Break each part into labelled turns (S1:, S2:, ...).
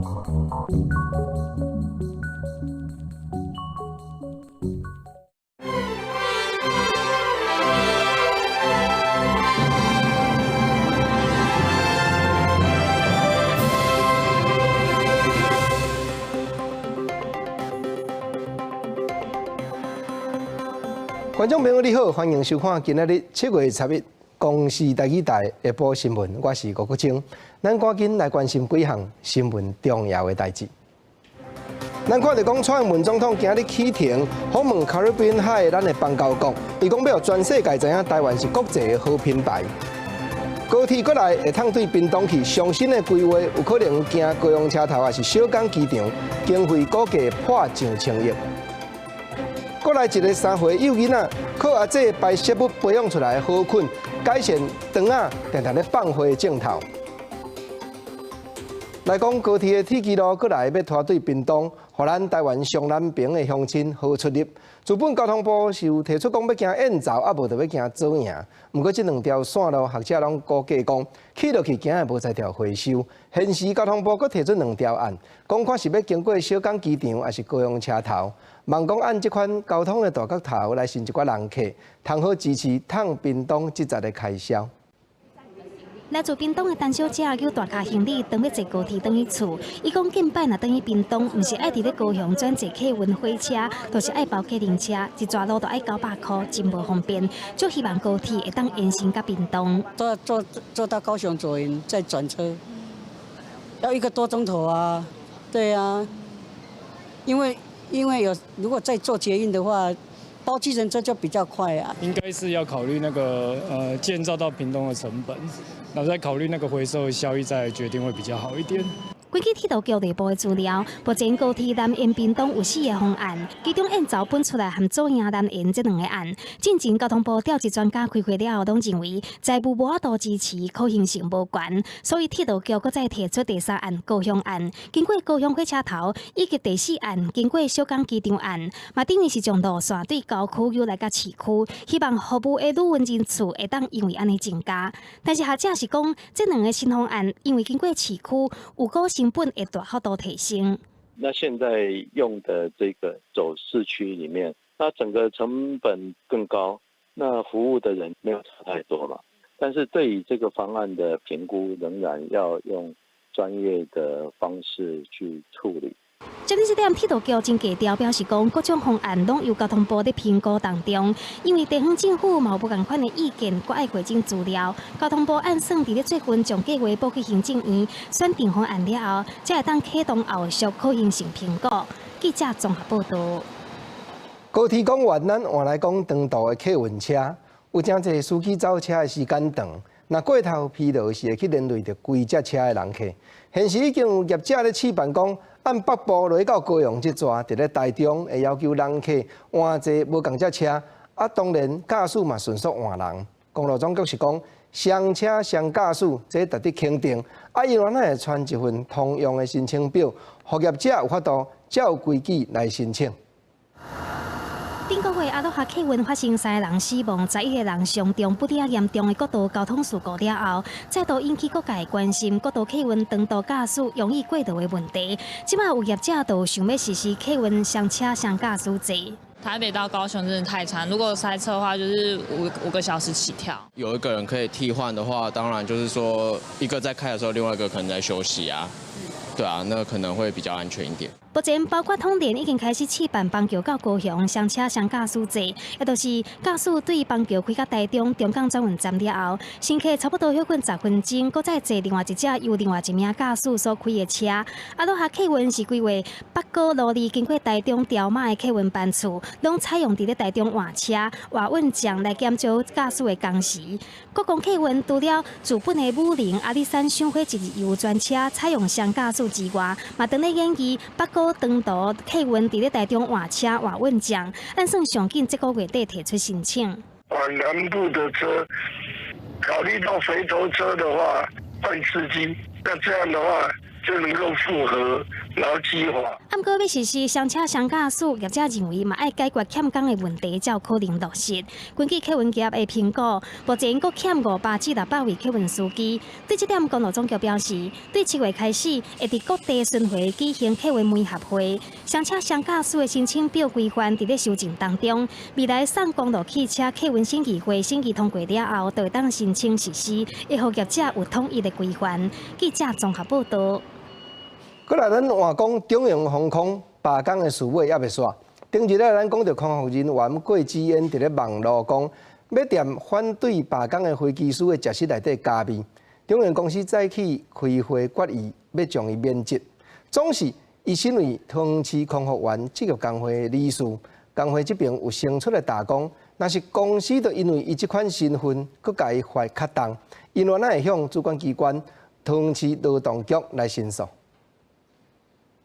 S1: 觀眾朋友你好，歡迎收看今仔日7月10日公視台語台下晡新聞，我是吳國清。咱趕緊來關心幾項新聞重要的代誌。咱看著講，蔡英文總統今日啟程訪問卡瑞賓海咱的邦交國，伊講欲予全世界知影台灣是國際和平牌。高鐵過來會通對屏東去上新的規劃，有可能經高雄車頭，抑是小港機場，經費估計破上千億。過來一個3歲幼囡仔，靠阿姊排泄物培養出來的好菌，改善腸仔定定咧放血的症頭。來講高鐵的鐵支路過來欲拖對屏東，予咱台灣上南邊的鄉親好出入。日本交通部是有提出講欲經燕巢，啊無就欲經左營。毋過這兩條線路學者攏估計講，起落去驚會無才調回收。現時交通部閣提出兩條案，講看是欲經過小港機場，抑是高雄車頭。望講按這款交通的大角頭來吸一寡人客，通好支持通屏東這節的開銷。
S2: 來自屏東的陳小姐搝大跤行李，當欲坐高鐵轉去厝。伊講近擺若轉去屏東，毋是愛佇咧高雄轉坐客運火車，就是愛包計程車，一逝路都愛900箍，真無方便。就希望高鐵會當延伸到屏東。
S3: 坐到高雄左營再轉車，要一個多鐘頭啊。對啊，因為有如果再坐捷運的話，包計程車就比較快啊。
S4: 應該是要考慮那個建造到屏東的成本，然後再考慮那個回收的效益，再來決定會比較好一點。
S2: 根據鐵道局內部的資料，目前高鐵南延屏東有四個方案，其中燕巢分出來和左營南延這兩個案。進前交通部調集專家開會了後，攏認為財務無法度支持，可行性無懸，所以鐵道局閣再提出第三案高雄案，經過高雄火車頭，以及第四案經過小港機場案，嘛等於是將路線對郊區又來到市區，希望服務的旅運人次會當因為按呢增加。但是學者是講，這兩個新方案因為經過市區，有個成本會大幅度提升。
S5: 那現在用的這個走市區裡面，那整個成本更高，那服務的人沒有差太多嘛。但是對於這個方案的評估，仍然要用專業的方式去處理。
S2: 這裡是點鐵道局真低調表示講，各種方案攏由交通部咧評估當中，因為地方政府嘛有無仝款的意見，閣愛匯總資料。交通部按算佇咧最近將計劃報去行政院選定方案了後，才會當啟動後續可行性評估。記者綜合報導。
S1: 高鐵講完，咱換來講長途的客運車，有誠濟司機走車的時間長，若過頭疲勞是會去連累著規隻車的人客。現時已經有業者咧試辦講，按北部落到高雄這逝，佇咧台中會要求人客換坐無仝隻車，啊，當然駕駛嘛迅速換人。公路總局是講，雙車雙駕駛，這值得肯定。啊，伊原來會傳一份通用的申請表，予業者有法度照規矩來申請。
S2: 頂個月阿魯哈客運發生三個人死亡、11個人傷重不爾嚴重的國道交通事故了後，再度引起各界關心國道客運長途駕駛容易過勞的問題。這擺有業者就想欲實施客運雙車雙駕駛制。
S6: 台北到高雄真的太長，如果塞車的話，就是五個小時起跳。
S7: 有一個人可以替換的話，當然就是說一個在開的時候，另外一個可能在休息啊。對啊，那可能會比較安全一點。
S2: 目前包括統聯已經開始試辦板橋到高雄雙車雙駕駛制，也就是駕駛對板橋開到台中中港轉運站了後，乘客差不多歇睏10分鐘，閣再坐另外一隻由另外一名駕駛所開的車。啊，落下客運是規劃北高羅里經過台中朝馬的客運班次，攏採用佇咧台中換車換運站來減少駕駛的工時。國光客運除了自本的武陵阿里山賞花一日遊專車採用雙駕駛之外，嘛當咧研議北高長途客運佇咧台中換車換運站，按算上緊這個月底提出申請。
S8: 往南部的車，考慮到回頭車的話，換司機，那這樣的話，就能夠符合勞基法。
S2: 啊，毋過欲實施雙車雙駕駛，業者認為嘛愛解決欠工的問題，才有可能落實。根據客運業的評估，目前閣欠500至600位客運司機。對這點，公路總局表示，對7月開始，會佇各地巡迴舉行客運媒合會，雙車雙駕駛的申請表規範佇咧修正當中。未來送公路汽車客運審議會審議通過了後，就會當申請實施，會予業者有統一的規範。記者綜合報道。
S1: 過來，咱換講長榮航空罷工的事尾猶未煞。頂日咧，咱講著空服人員郭志燕佇咧網路講，欲踮反對罷工的飛機師的食室內底加麵。長榮公司早起開會決議，欲將伊免職。總是伊身為桃園市空服員職業工會理事，工會這邊有先出來打講，若是公司就因為伊這款身份，閣共伊罰較重，𪜶原來會向主管機關桃園市勞動局來申訴。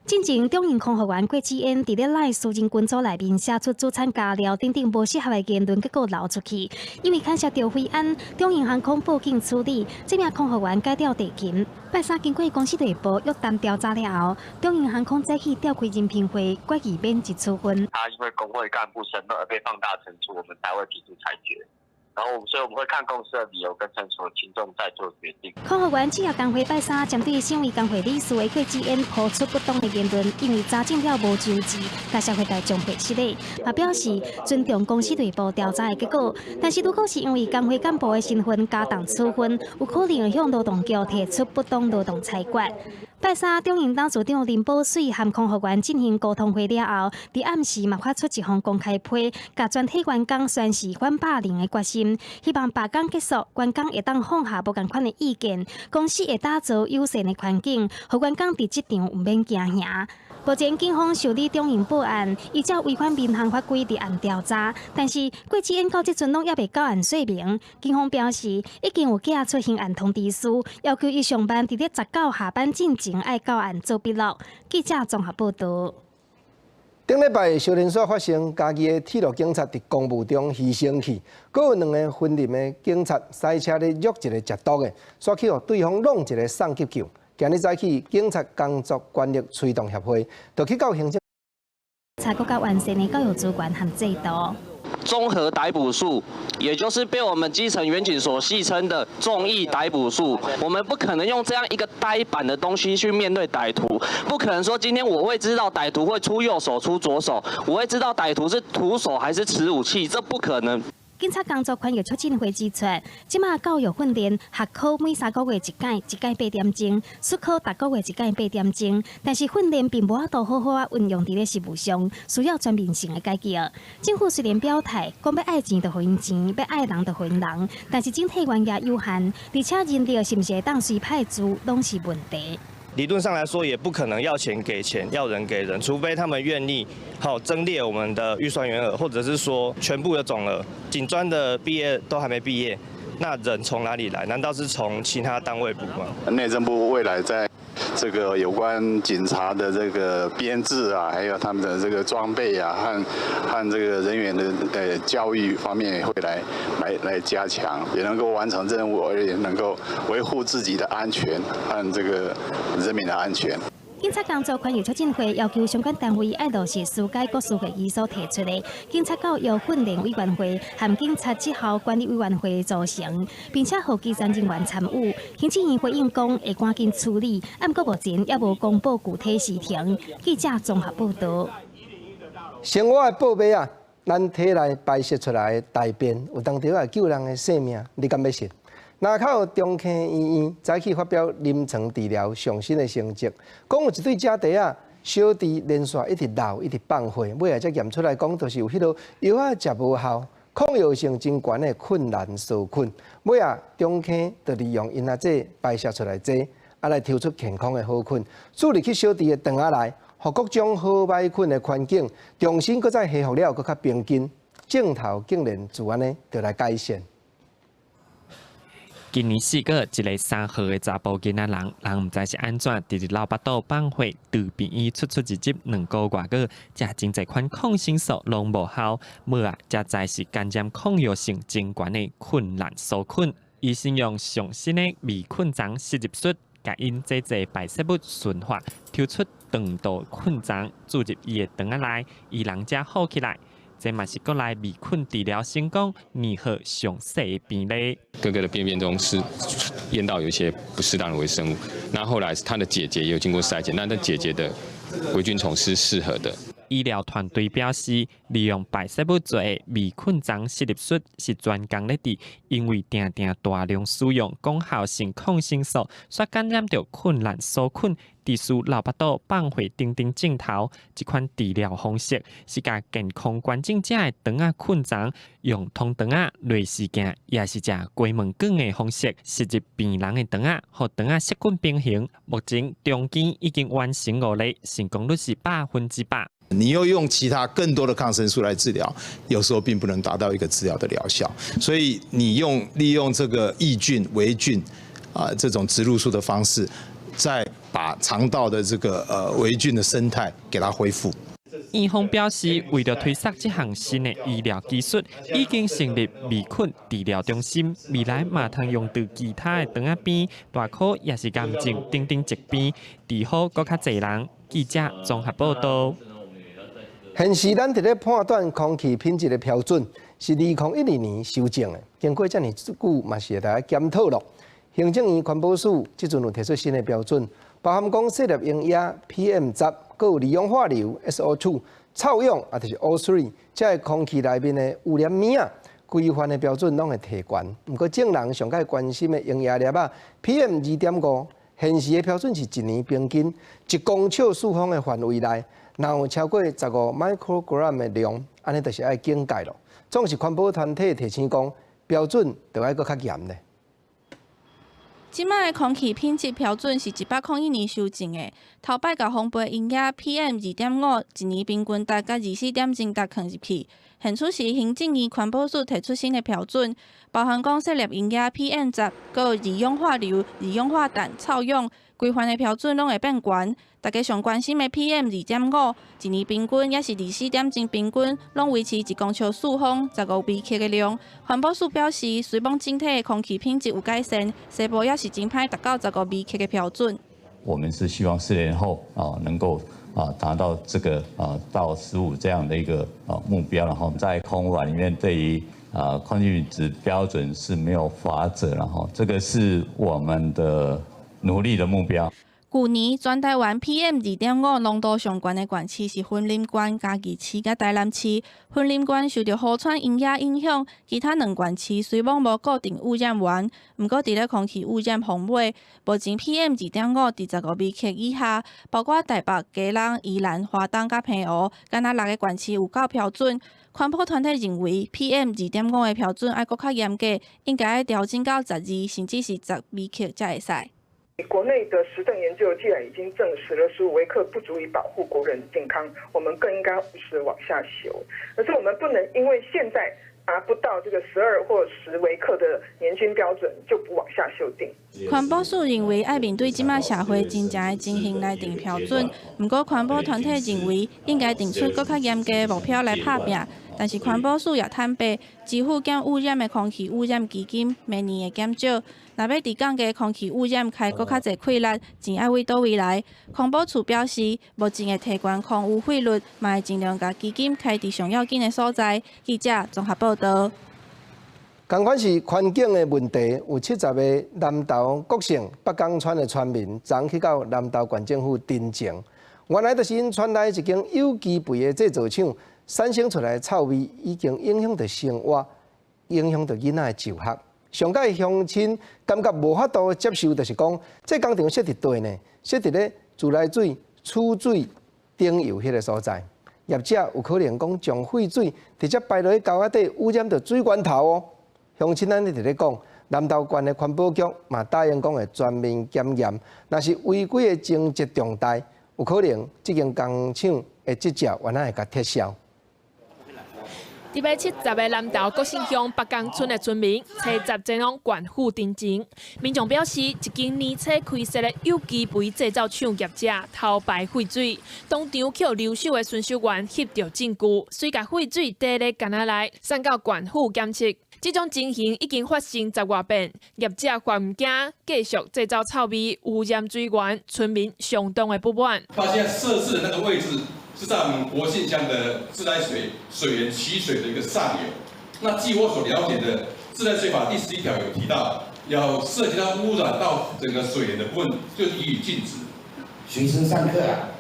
S2: 進前，長榮空服員郭志燕佇咧 LINE 私人群組內面寫出煮餐加料等等無適合的言論，結果流出去。因為牽涉著飛安，長榮航空報警處理，這名空服員改調地勤。拜三經過公司內部約談調查了後，長榮航空早起召開人評會，決議免職處分。
S9: 他因為工會幹部身份而被放大懲處，我們才會提出裁決。然後，所以我們會看公司的理由跟陳述輕重再做決定。
S2: 空服員職業工會拜三針對身為工會理事的郭志燕拋出不當的言論，因為查證了無周至，共社會大眾白失禮，嘛表示尊重公司內部調查的結果。但是，如果是因為工會幹部的身份加重處分，有可能會向勞動局提出不當勞動裁決。拜三，長榮董事長林寶水和空服員進行溝通會了後，佇暗時嘛發出一封公開批，共全體員工宣示反霸凌的決心，希望罷工結束，員工會當放下無仝款的意見，公司會打造友善的環境，予員工佇職場毋免驚嚇。目前警方受理長榮報案，依照違反民航法規立案調查，但是郭志燕到這陣攏猶未交案說明。警方表示已經有寄出刑案通知書，要求伊上班佇咧19下班進前愛交案做筆錄。記者綜合報道。
S1: 頂禮拜小連續發生嘉義的鐵路警察佇公務中犧牲去，閣有兩个昏沉的警察駛車咧虐一個食毒的，煞去予對方弄一个送急救。今日早起，警察工作權益推動協會就去到行政。
S2: 查閣較完善的教育資源和制度。
S10: 綜合逮捕術，也就是被我們基層員警所戲稱的綜藝逮捕術。我們不可能用這樣一個呆板的東西去面對歹徒，不可能說今天我會知道歹徒會出右手出左手，我會知道歹徒是徒手還是持武器，這不可能。
S2: 警察工作權益促進會指出，這馬教育訓練學考每3個月一擺，一擺8點鐘；術考逐個月一擺8點鐘。但是訓練並無法度好好仔運用佇咧實務上，需要全面性的改革。政府雖然表態講欲愛錢就予𪜶錢，欲愛人就予𪜶人，但是整體員額有限，而且人力是毋是會當隨派駐，攏是問題。
S11: 理論上來說，也不可能要錢給錢，要人給人，除非他們願意好增列我們的預算員額，或者是說全部的總額。警專的畢業都還沒畢業，那人從哪裡來？難道是從其他單位補嗎？
S12: 內政部未來在這個有關警察的這個編制啊，還有他們的這個裝備啊，和這個人員的教育方面，會來加強，也能夠完成任務，而且能夠維護自己的安全和這個人民的安全。
S2: 警察工作權益促進會要求相關單位愛落實司改國事會議所提出的警察教育訓練委員會和警察績效管理委員會的組成，並且予基層人員參與。行政院回應講會趕緊處理，毋過目前猶無公布具體時程。記者綜合報道。
S1: 生活的報備啊，咱體內排泄出來的大便，有當時會救人的性命，你敢欲信？林口中坑醫院早起發表臨床治療上新的成績，講有一對姐弟仔，小弟連續一直漏，一直放血，尾仔才驗出來講，就是有彼个藥仔食無效，抗藥性真懸的困難所困。尾仔中坑就利用𪜶阿姐排泄出來這個，來抽出健康的好菌，注入去小弟的腸仔內，予各種好歹菌的環境重新閣再恢復了，閣較平均，症頭竟然就按呢就來改善。
S13: 今年4月，一个3號的查埔囡仔人，人毋知是按怎，直直流腹肚放血，佇病院出出入入2個外月，食真濟款抗生素攏無效，尾仔才知是感染抗藥性真懸的困難所困。醫生用上新的微菌叢植入術，共𪜶這濟排泄物馴化，抽出腸道菌叢注入伊的腸仔內，伊人才好起來。這嘛是國內微菌治療成功、擬好上細的病例。
S14: 哥哥的便便中是驗到有一些不適當的微生物，那後來他的姐姐也有經過篩檢，那他姐姐的微菌叢是適合的。
S13: 醫療團隊表示，利用排泄物做的微菌叢植入術是專工咧治，因為定定大量使用功效性抗生素，煞感染著困難梭菌，致使漏腹肚、放血等等症頭。這款治療方式是共健康完整者的腸仔菌叢用通腸仔、內視鏡，抑是食雞毛管的方式，植入病人的腸仔，予腸仔細菌平衡。目前中間已經完成五例，成功率是100%。
S15: 你又用其他更多的抗生素來治療，有時候並不能達到一個治療的療效。所以你利用這個益菌、微菌啊這種植入術的方式，再把腸道的這個微菌的生態給它恢復。
S13: 院方表示，為著推廣這項新的醫療技術，已經成立微菌治療中心，未來嘛通用佇其他的腸仔病、大箍抑是癌症等等疾病，治好閣較濟人。記者綜合報道。
S1: 現時咱佇咧判斷空氣品質的標準是2012年修正的，經過遮爾久嘛是會來檢討咯。行政院環保署這陣有提出新的標準，包含講細粒溶液 PM 10，閣有二氧化硫 SO2、臭氧啊，就是 O3，這个空氣內面的污染物仔規範的標準攏會提懸。毋過眾人上蓋關心的溶液粒仔 PM 2.5，現時的標準是一年平均一公尺四方的範圍內，若有超過15 microgram 的量，按呢就是愛警戒咯。總是環保團體提醒講，標準著愛閣較嚴咧。
S16: 這擺的空氣品質標準是101年修正的，頭擺共烘焙溶液 PM 2.5，一年平均值佮24.2值放入去。現此時行政院環保署提出新的標準，包含講細粒溶液 PM 10，閣有二氧化硫、二氧化氮、臭氧規範的標準攏會變懸。大家上關心的 PM 2.5，一年平均抑是24點鐘平均，攏維持一公尺四方15微克的量。環保署表示，雖罔整體的空氣品質有改善，西部猶是真歹達到15微克的標準。
S17: 我們是希望4年後啊，能夠啊達到這個啊到15這樣的一個啊目標，然後在空污法裡面對於啊空氣品質標準是沒有罰則，然後這個是我們的努力的目標。
S16: 舊年全台灣 PM 2.5濃度上懸的縣市是雲林縣、嘉義市佮台南市。雲林縣受著河川溶液影響，其他兩縣市雖罔無固定污染源，毋過佇咧空氣污染防尾，目前 PM 2.5佇15微克以下，包括台北、基隆、宜蘭、花東佮澎湖，敢若六个縣市有夠標準。環保團體認為，PM 2.5的標準愛閣較嚴格，應該愛調整到12，甚至是10微克才會使。
S18: 國內的實證研究既然已經證實了15微克不足以保護國人的健康，我們更應該務實往下修。可是我們不能因為現在達不到這個12或10微克的年均標準，就不往下修訂。
S16: 環保署認為愛面對這擺社會真正的情形來定標準，毋過環保團體認為應該定出閣較嚴格的目標來拍拚。但是環保署也坦白，支付減污染的空氣污染基金每年會減少。若欲佇降低空氣污染開閣較濟氣力，錢愛佇佗位來？空保處表示，目前會提懸空污費率，嘛會盡量共基金開佇上要緊的所在。記者綜合報道。
S1: 仝款是環境的問題，有70個南投郭姓北港村的村民，昨去到南投縣政府陳情，原來就是𪜶村內一間有機肥的製造廠產生出來的臭味，已經影響著生活，影響著囡仔的就學。上蓋鄉親感覺無法度接受，就是講，這工廠設佇佗呢？設佇咧自來水取水頂游彼个所在，業者有可能講將廢水直接排落去溝仔底，污染著水源頭哦。鄉親按呢佇咧講，南投縣的環保局嘛答應講會全面檢驗，若是違規的情節重大，有可能這間工廠的執照原來會共撤銷。
S6: 伫欲70个南投國姓鄉北港村的村民，初十前往縣府陳情。民眾表示，一間年初開設的有機肥製造廠業者偷排廢水，當場予留守的巡守員翕著證據，隨共廢水綴咧甕仔內，送到縣府檢測。這種情形已經發生十外遍，業者還毋驚，繼續製造臭味，污染水源，村民相當的不滿。
S19: 發現設置的那個位置是在我們國姓鄉的自來水水源取水的一個上游。那據我所了解的，自來水法第11條有提到，要涉及到污染到整個水源的部分，就予以禁止。
S20: 學生上課啊，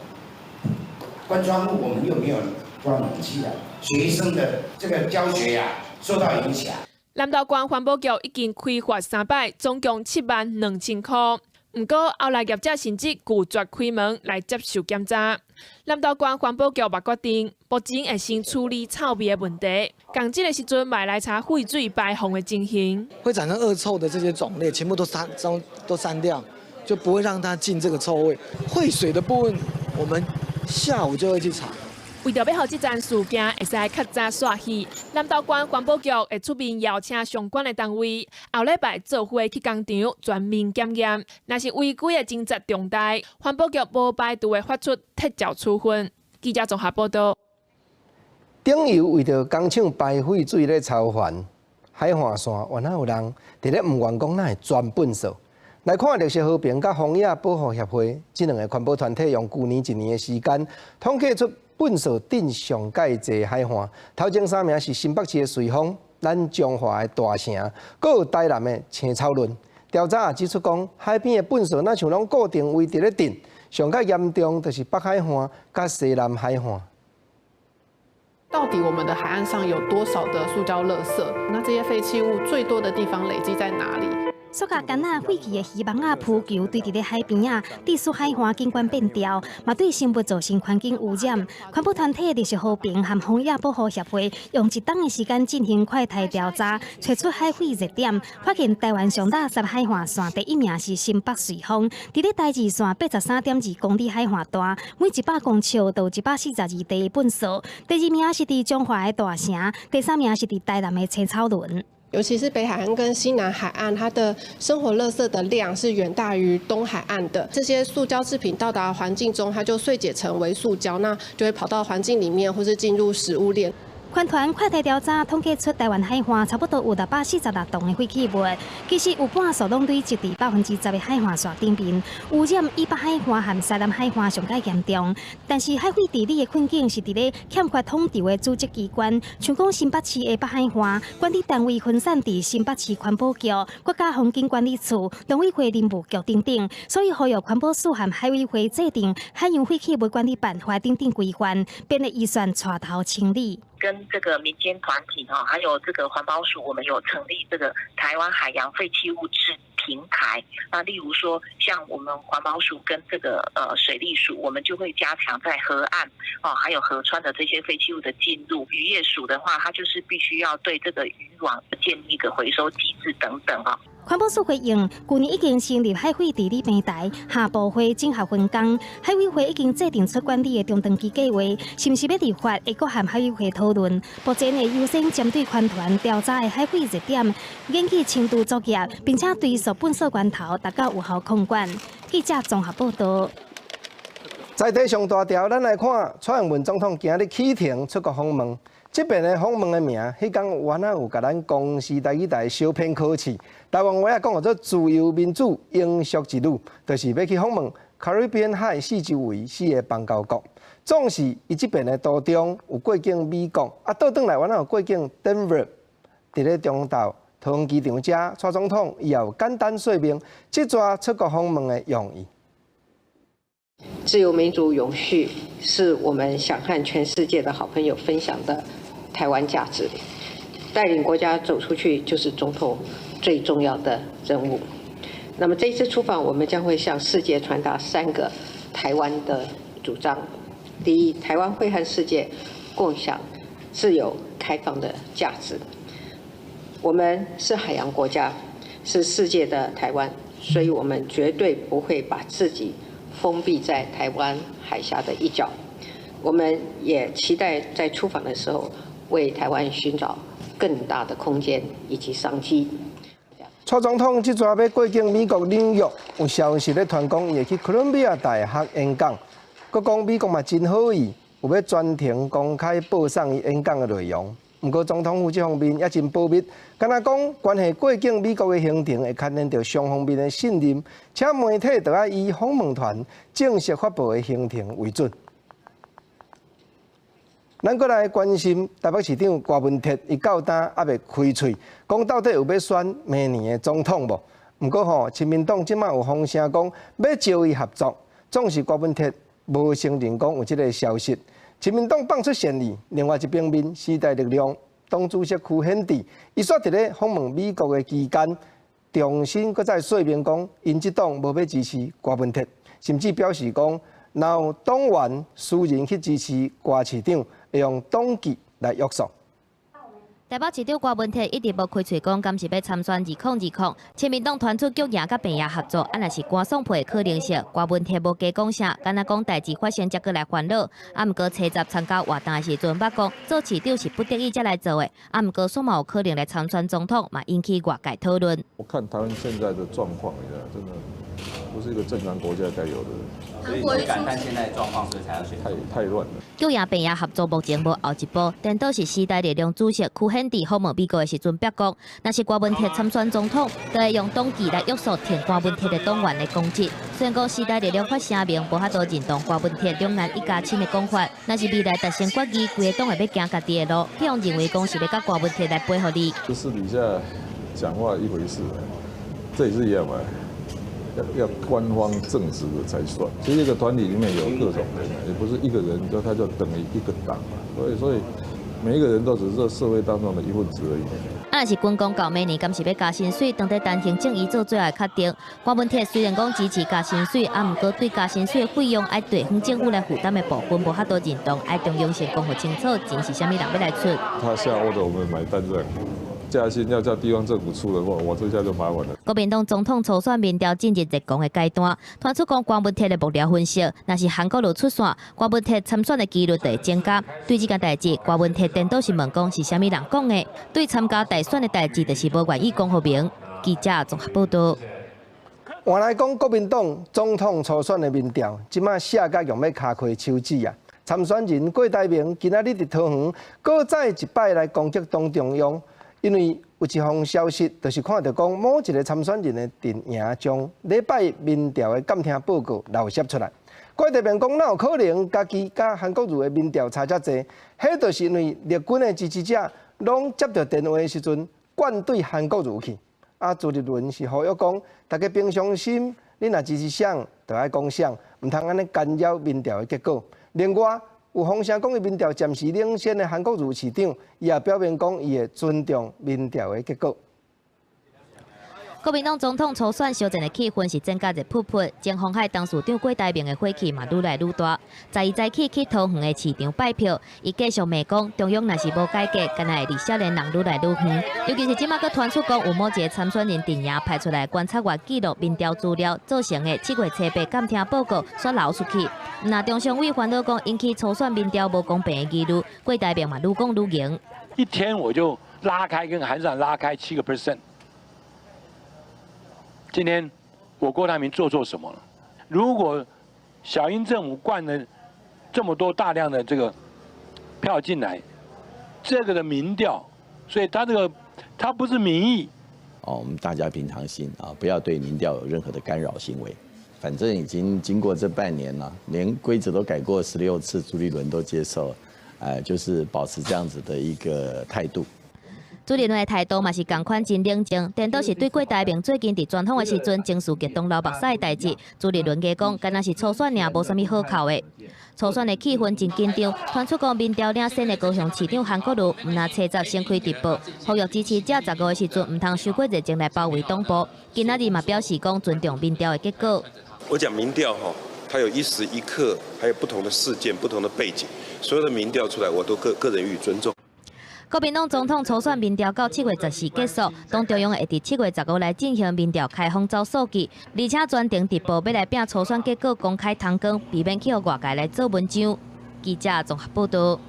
S20: 關窗戶，我們又沒有裝冷氣啊，學生的這個教學呀受到影響。
S6: 南投縣環保局已經開罰三擺，總共72,000箍。毋過後來業者甚至拒絕開門來接受檢查。南投縣環保局嘛決定，目前會先處理臭味的問題，仝這个時陣嘛來查廢水排放的情形。
S21: 會產生惡臭的這些種類，全部都刪，都刪掉，就不會讓它進這個臭味。廢水的部分，我們下午就會去查。
S6: 為著欲予這樁事件會使較早煞去，南投縣環保局會出面邀請相關的單位，後禮拜做伙去工廠全面檢驗。若是違規的情節重大，環保局無排除會發出撤照處分。記者綜合報道。
S1: 頂游為著工廠排廢水咧操煩，海岸線原來有人佇咧毋願講，哪會鑽糞掃。來看綠色和平佮荒野保護協會這兩个環保團體用舊年一年的時間統計出糞掃鎮上蓋濟海岸，頭前三名是新北市的瑞豐、咱彰化的大城，閣有台南的青草崙。調查也指出講，海邊的糞掃若像攏固定位佇咧鎮，上較嚴重就是北海岸佮西南海岸。
S22: 到底我們的海岸上有多少的塑膠垃圾？那這些廢棄物最多的地方累積在哪裡？
S2: 塑膠桿仔、廢棄的漁網仔、浮球堆佇咧海邊仔，致使海岸景觀變調，嘛對生物造成環境污染。環保團體綠色和平和荒野保護協會用一冬的時間進行快篩調查，揣出海廢熱點，發現台灣上垃圾海岸線第一名是新北瑞豐，佇咧台二線83.2公里海岸段，每100公尺就有142塊糞掃。第二名是佇彰化的大城，第三名是佇台南的青草崙。
S23: 尤其是北海岸跟西南海岸，它的生活垃圾的量是遠大於東海岸的。這些塑膠製品到達環境中，它就碎解成微塑膠，那就會跑到環境裡面，或是進入食物鏈。
S2: 環團快篩調查統計出台灣海岸差不多有646棟的廢棄物，其實有半數攏累積佇10%的海岸線頂面，污染以北海岸和西南海岸上蓋嚴重。但是海廢治理的困境是佇咧欠缺統籌的組織機關，像講新北市的北海岸管理單位分散佇新北市環保局、國家環境管理處、農委會林務局等等，所以呼籲環保署和海委會制定海洋廢棄物管理辦法等等規範，便會預算帶頭清理。
S24: 跟這個民間團體哈，還有這個環保署，我們有成立這個台灣海洋廢棄物治平台。那例如說，像我們環保署跟這個水利署，我們就會加強在河岸哦，還有河川的這些廢棄物的進入。漁業署的話，它就是必須要對這個漁網建立一個回收機制等等啊。
S2: 環保署回應，舊年已經成立海廢治理平台，下部會整合分工。海委會已經制定出管理的中長期計劃，是毋是欲立法，會閣和海委會討論。目前會優先針對環團調查的海廢熱點，研擬清除作業，並且追溯糞掃源頭，達到有效控管。記者綜合報道。
S1: 在地上大條，咱來看蔡英文總統今日啟程出國訪問。這遍的訪問的名，彼工原來有共咱公視台語台小編考試，台灣話仔講叫做自由民主永續之旅，就是欲去訪問卡瑞比海四周圍四个邦交國。總是伊這遍的途中有過境美國，啊倒轉來原來有過境 Denver，佇咧中晝桃園機場遮，蔡總統伊也有簡單說明這逝出國訪問的用意。
S25: 自由民主永續是我們想和全世界的好朋友分享的台灣價值，帶領國家走出去就是總統最重要的任務。那麼這次出訪，我們將會向世界傳達三個台灣的主張：第一，台灣會和世界共享自由開放的價值。我們是海洋國家，是世界的台灣，所以我們絕對不會把自己封閉在台灣海峽的一角。我們也期待在出訪的時候，為台灣尋找更大的空間以及商機。
S1: 蔡總統這逝欲過境美國紐約，有消息咧傳講，伊會去哥倫比亞大學演講，閣講美國嘛真好意，有欲專程公開報送伊演講的內容。毋過總統府這方面也真保密，敢若講關係過境美國的行程會牽連著雙方面的信任，請媒體著愛以訪問團正式發布的行程為準。咱閣來關心台北市長柯文哲，伊到今猶未開喙，講到底有欲選明年的總統無？毋過吼，親民黨這馬有風聲講欲招伊合作，總是柯文哲無承認講有這个消息。親民黨放出善意，另外一邊面時代力量黨主席柯顯智，伊煞佇咧訪問美國的期間，重新閣再說明講，𪜶這黨無欲支持柯文哲，甚至表示講，若有黨員私人去支持柯市長，會用黨紀來約束。
S3: 台北市長柯文哲一直無開喙講，敢是欲參選2020。親民黨傳出菊贏佮彭爺合作，啊若是官爽配的可能性。柯文哲無加講啥，敢若講代誌發生才閣來煩惱。啊，毋過初十參加活動的時陣，捌講做市長是不得已才來做的。啊，毋過煞嘛有可能來參選總統，嘛引起外界討論。
S4: 我看台灣現在的狀況，真的不是一個正常國家該有的。
S5: 所以你感嘆現在狀況，所以才要選。
S4: 太亂了。
S3: 菊贏彭爺合作目前無後一步，顛倒是時代力量主席柯顯智訪問美國的時陣，表講，若是柯文哲參選總統，就會用黨紀來約束挺柯文哲的黨員的攻擊。雖然講時代力量發聲明，無法度認同柯文哲兩岸一家親的講法，若是未來達成決議，規个黨會欲行家己的路，彼樣認為講是欲佮柯文哲來配合你。
S4: 私底下講話一回事，這也是一樣嘛。要官方證實的才算。其實一個團體裡面有各種人，也不是一個人就他就等於一個黨嘛。所以每一個人都只是這社會當中的一份子而已。
S3: 啊，若是軍公教明年敢是欲加薪水，當佇陳行政伊做最後的決定。柯文哲雖然講支持加薪水，啊，毋過對加薪水的費用愛地方政府來負擔的部分，無法度認同，愛中央先講予清楚，錢是啥物人欲來出。
S4: 他下 order，我們買單這樣。加薪要叫地方政府出的話，我這下就麻煩了。
S3: 國民黨總統初選民調進入熱攻的階段，傳出講柯文哲的幕僚分析，若是韓國瑜出線，柯文哲參選的幾率就會增加。對這件代誌，柯文哲顛倒是問講是啥物人講的？對參加大選的代誌，就是無願意講予明。記者綜合報導。
S1: 換來講，國民黨總統初選的民調，這馬寫甲用欲尻開手指啊！參選人郭台銘今仔日佇桃園，閣再一擺來攻擊黨中央。因為有一項消息，就是看著講某一个參選人的陣營將禮拜民調的監聽報告漏洩出來。郭台銘講，哪有可能家己佮韓國瑜的民調差遮濟？彼就是因為綠軍的支持者攏接著電話的時陣，灌對韓國瑜去。啊，朱立倫是呼籲講，大家平常心，你若支持誰，就愛講誰，毋通按呢干擾民調的結果。另外，有風聲講伊民調暫時領先的韓國瑜市長，伊也表明講伊會尊重民調的結果。
S3: 國民黨總統初選相戰的氣氛是增加熱撲撲，前鴻海董事長郭台銘的火氣嘛愈來愈大。十二早起去桃園的市場拜票，伊繼續罵講中央若是無改革，敢若會離少年人愈來愈遠。尤其是這馬閣傳出講有某一个參選人陣營派出來觀察員記錄民調資料造成的7月初八監聽報告煞流出去。毋但中常委煩惱講引起初選民調無公平的疑慮，郭台銘嘛愈講愈硬。
S7: 一天我就拉開跟韓市長拉開7%。今天我郭台銘做錯什麼了？如果小英政府灌了這麼多大量的這個票進來，這個的民調，所以他這個他不是民意。
S8: 哦，我們大家平常心啊，不要對民調有任何的干擾行為。反正已經經過這半年了，連規則都改過16次，朱立倫都接受，就是保持這樣子的一個態度。
S3: 朱立倫的態度嘛是仝款真冷靜，顛倒是對郭台銘最近佇專訪的時陣，情緒激動流目屎的代誌，朱立倫加講，敢若是初選爾，無啥物好哭的。初選的氣氛真緊張，傳出講民調領先的高雄市長韓國瑜，毋但初十先開直播，呼籲支持者15的時陣，毋通傷過熱情來包圍黨部。今仔日嘛表示講尊重民調的結果。
S26: 我講民調吼，它有一時一刻，還有不同的事件、不同的背景，所有的民調出來，我都個人予以尊重。
S3: 國民黨總統初選民調到7月14結束，黨中央會佇7月15來進行民調開放走數據，而且專程直播欲來拚初選結果公開通光，避免去予外界來做文章。記者綜合報導。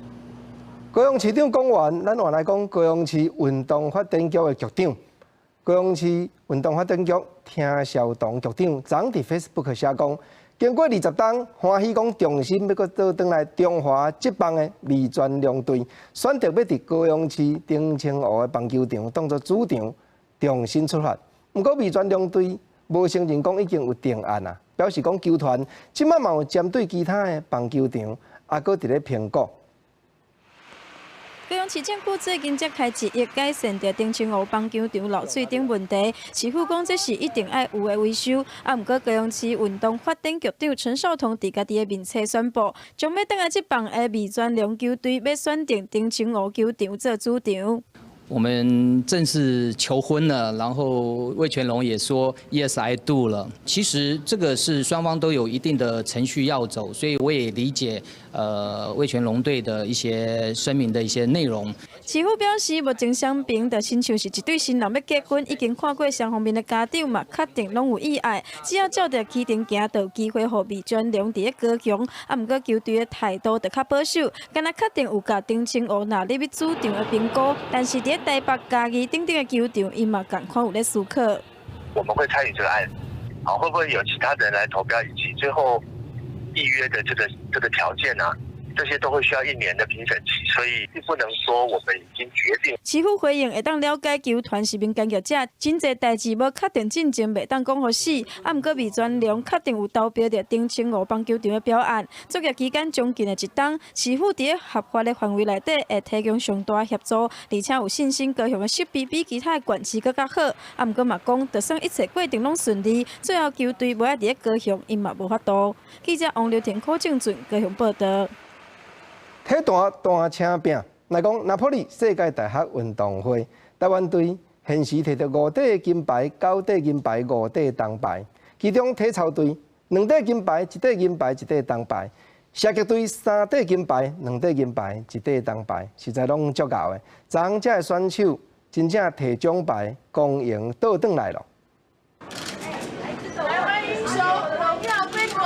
S1: 高雄市長講完，咱換來講高雄市運動發展局的局長。高雄市運動發展局聽紹東局長昨昏佇 Facebook 寫講，經過20冬，歡喜講重新欲閣倒轉來中華職棒的味全龍隊，選擇欲佇高雄市澄清湖的棒球場當做主場，重新出發。毋過味全龍隊無承認講已經有定案啊，表示講球團這擺嘛有針對其他的棒球場，猶閣佇咧評估。
S9: 高雄市政府最近才開1億改善著澄清湖棒球場漏水等問題，市府講這是一定愛有的維修。啊，毋過高雄市運動發展局長陳紹桐佇家己的面冊宣布，將欲轉來職棒的味全龍球隊欲選定澄清湖球場做主場。
S10: 我們正式求婚了，然後味全龍也說 Yes I do 了。其實這個是雙方都有一定的程序要走，所以我也理解味全龍隊的一些聲明的一些內容。
S9: 市府表示，目前雙邊就親像是一對新人欲結婚，已經看過雙方面的家長嘛，確定攏有意愛，只要照著規定行，就有機會予味全龍佇咧高雄。啊，毋過球隊的態度就較保守，敢若確定有共澄清湖納入去主場的評估，但是佇台北、嘉義等等的球場，伊嘛仝款有咧思考。
S11: 我們會參與這個案子，好，會不會有其他人來投標，以及最後締約的這個條件啊？這些都會需要一年的評審期，所以不能說我們已經決定。
S9: 市府回應會當了解球團是民間業者，真濟代誌無確定進前，袂當講予死。啊，毋過味全龍確定有投標著澄清湖棒球場的標案。作業期間將近的一冬，市府佇咧合法的範圍內底會提供上大協助，而且有信心高雄的設備比其他的縣市閣較好。啊，毋過嘛講，就算一切過程攏順利，最後球隊無愛佇咧高雄，𪜶嘛無法度。記者王劉婷、柯正俊高雄報導。
S1: 體壇大車拼來講，拿坡里世界大學運動會，台灣隊現時摕著五塊金牌、九塊銀牌、五塊銅牌。其中體操隊兩塊金牌、一塊銀牌、一塊銅牌；射擊隊三塊金牌、兩塊銀牌、一塊銅牌，實在攏足𠢕的。昨昏這个選手真正提獎牌光榮倒轉來囉。
S12: 台灣英雄榮耀歸國。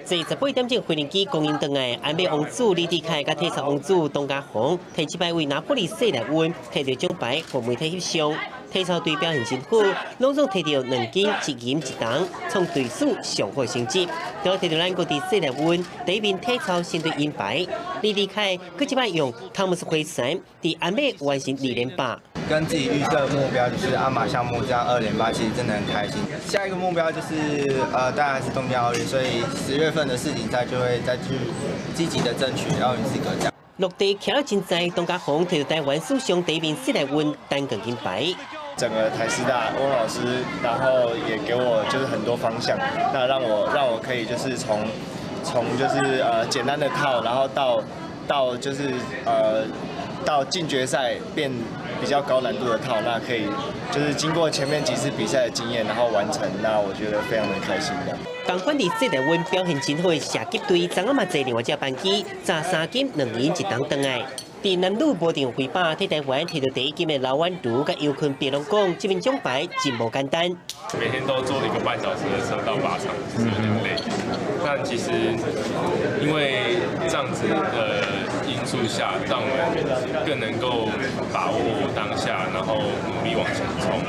S14: 坐18點鐘飛行機光榮轉來，鞍馬王子李智凱佮體操王子董家鴻，提這擺為拿坡里世大運提著獎牌，予媒體翕相。體操隊表現真好，攏總提著兩金一銀一銅，創隊史上好成績。都提著咱國佇世大運第一名體操先得銀牌。李智凱閣這擺用湯姆斯回旋，佇鞍馬完成二連霸。
S15: 跟自己預設目標就是鞍馬項目這樣2連霸，其實真的很開心。下一個目標就是當然是東京奧運，所以10月份的世錦賽就會再去積極的爭取奧運資格。這樣。
S14: 落地徛得真在，董家鴻提著台灣史上第一名世大運單槓金牌。
S27: 整個台師大翁老師，然後也給我就是很多方向，那讓我可以就是從就是簡單的套，然後到就是到進決賽變比較高難度的套，那可以就是經過前面幾次比賽的經驗，然後完成，那我覺得非常的開心的。
S14: 仝款佇世大運表現真好的射擊隊，昨昏嘛坐另外一隻班機，紮三金兩銀一銅轉來。佇男女無重揮靶，替台灣提著第一金的劉婉如佮游坤別攏講，這面獎牌真無簡單。
S28: 每天都坐1個半小時的車到靶場，其實有點累。但其實因為這樣子的因素下，讓我們更能夠把握當下，然後努力往前衝。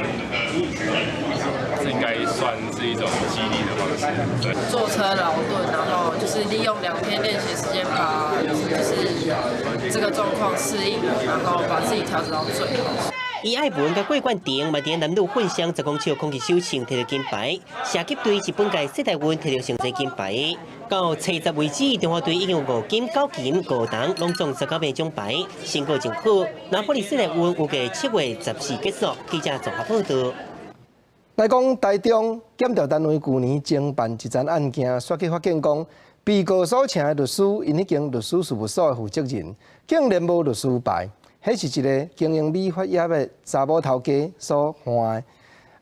S28: 這應該算是一種激勵的方式。對。
S29: 坐車勞頓，然後就是利用2天練習時間，把就是這個狀況適應，然後把自己調整到最好。
S14: 伊愛文佮郭冠廷嘛，佇男女混雙10公尺空氣手槍提著金牌，射擊隊是本屆世大運提著上濟金牌。到初十為止，中華隊已經有五金、九銀、五銅，攏總19枚獎牌，成果真好。拿坡里世大運預計7月14結束。記者綜合報導。
S1: 來講，台中檢調單位舊年偵辦一樁案件，煞去發現講，被告所請的律師，𪜶彼間律師事務所的負責人，竟然無律師牌，彼是一个經營理髮業的查某頭家所犯的。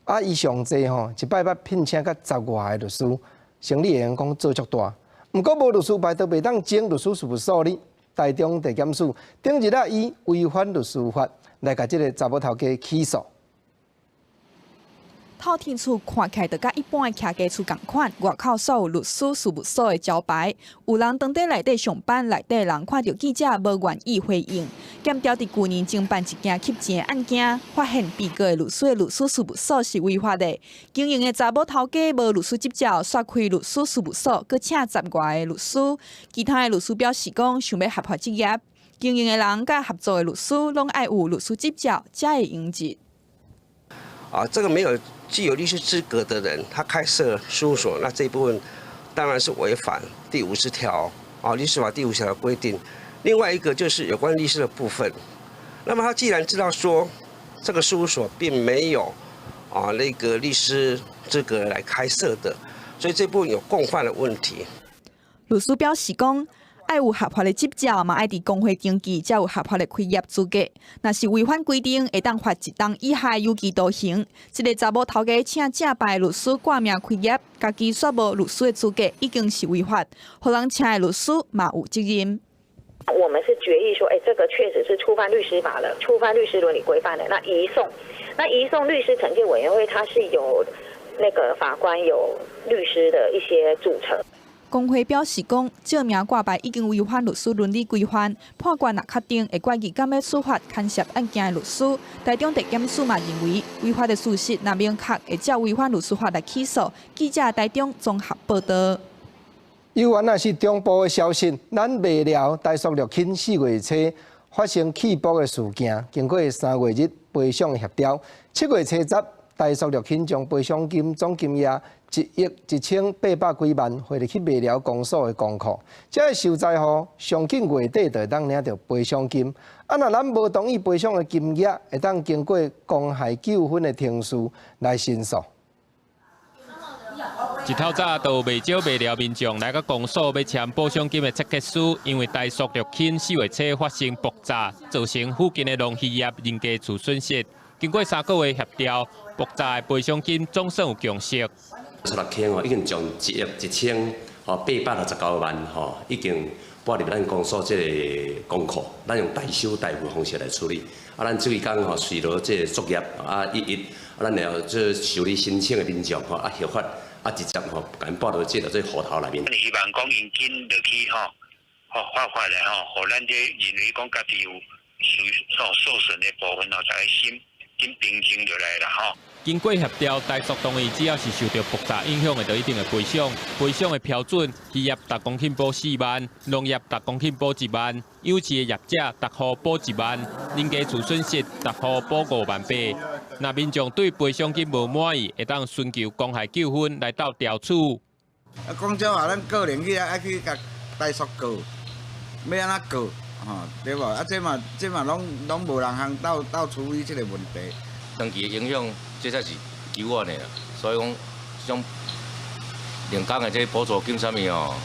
S1: 啊，伊上濟吼，一擺捌聘請甲十外个律師，生理會用講做足大。毋過無律師牌都袂當整律師事務所哩。台中地檢署頂日啊，以違反律師法來共這个查某頭家起訴。
S6: 透天厝看起來就佮一般的徛家厝仝款，外口煞有律師事務所的招牌。有人當佇內底上班，內底人看著記者無願意回應。檢調佇舊年偵辦一件吸錢的案件，發現被告的律師的律師事務所是違法的，經營的查某頭家無律師執照，煞開律師事務所，閣請十外个律師。其他的律師表示講，想欲合法執業，經營的人佮合作的律師，攏愛有律師執照，才會營業。
S13: 啊，這個沒有具有律師資格的人，他開設事務所，那這一部分當然是違反第五十條啊，律師法第五十條的規定。另外一個就是有關律師的部分，那麼他既然知道說這個事務所並沒有啊那個律師資格來開設的，所以這部分有共犯的問題。
S6: 律師表示講，愛有合法的執照，嘛愛佇公會登記，才有合法的開業資格。若是違反規定，會當罰一冬以下有期徒刑。這个查某頭家請正牌律師掛名開業，家己煞無律師的資格，已經是違法。予人請的律師嘛有責任。
S16: 我們是決議說，欸，這個確實是觸犯律師法了，觸犯律師倫理規範的。那移送，那移送律師懲戒委員會，它是有那個法官、有律師的一些組成。
S6: 公會表示講，借名掛牌已經違反律師倫理規範，判決若確定，會決議敢欲處罰牽涉案件的律師。台中地檢署嘛認為，違法的事實若明確，會照違反律師法來起訴。記者台中綜合報道。
S1: 猶原是中部的消息，咱麥寮台塑六輕4月初發生氣爆的事件，經過3月日賠償協調，7月初十，台塑六輕將賠償金總金額1億1800幾萬匯入去麥寮公所的公庫。這个受災戶上緊月底就會當領著賠償金。啊，若咱無同意賠償的金額，會當經過公害糾紛的程序來申訴。
S17: 一透早就有袂少麥寮民眾來到公所欲簽補償金的切結書，因為台塑六輕4月初發生爆炸，造成附近的農漁業、人家厝損失。經過3個月協調，爆炸的賠償金總算有共識。
S18: 塑六輕哦，已經將1億1869萬吼，已經撥入咱公所這个公庫，咱用代收代付方式來處理。啊，咱這幾工吼，隨著這个作業啊一一，啊，咱會這受理申請的民眾吼啊，合法啊直接吼，共𪜶撥入這個這戶頭內面。
S19: 希望講𪜶緊落去吼，吼發發咧吼，予咱這認為講家己有受損的部分吼，大家心緊平靜落來啦吼。
S17: 經過協調，台塑同意，只要是受著爆炸影響的，就一定會賠償。賠償的標準，漁業逐公頃補4萬，農業逐公頃補1萬，養飼的業者逐戶補1萬，人家厝損失逐戶補5萬八。若民眾對賠償金無滿意，會當尋求公害糾紛來鬥調處。
S20: 啊，講這話，咱個人去愛去共台塑告，欲按怎告？吼，對無？啊，這嘛這嘛攏無人通鬥鬥處理這个問題。
S23: 長期的影響，這才是久遠的啦。所以講，這種人工的這補助金啥物哦，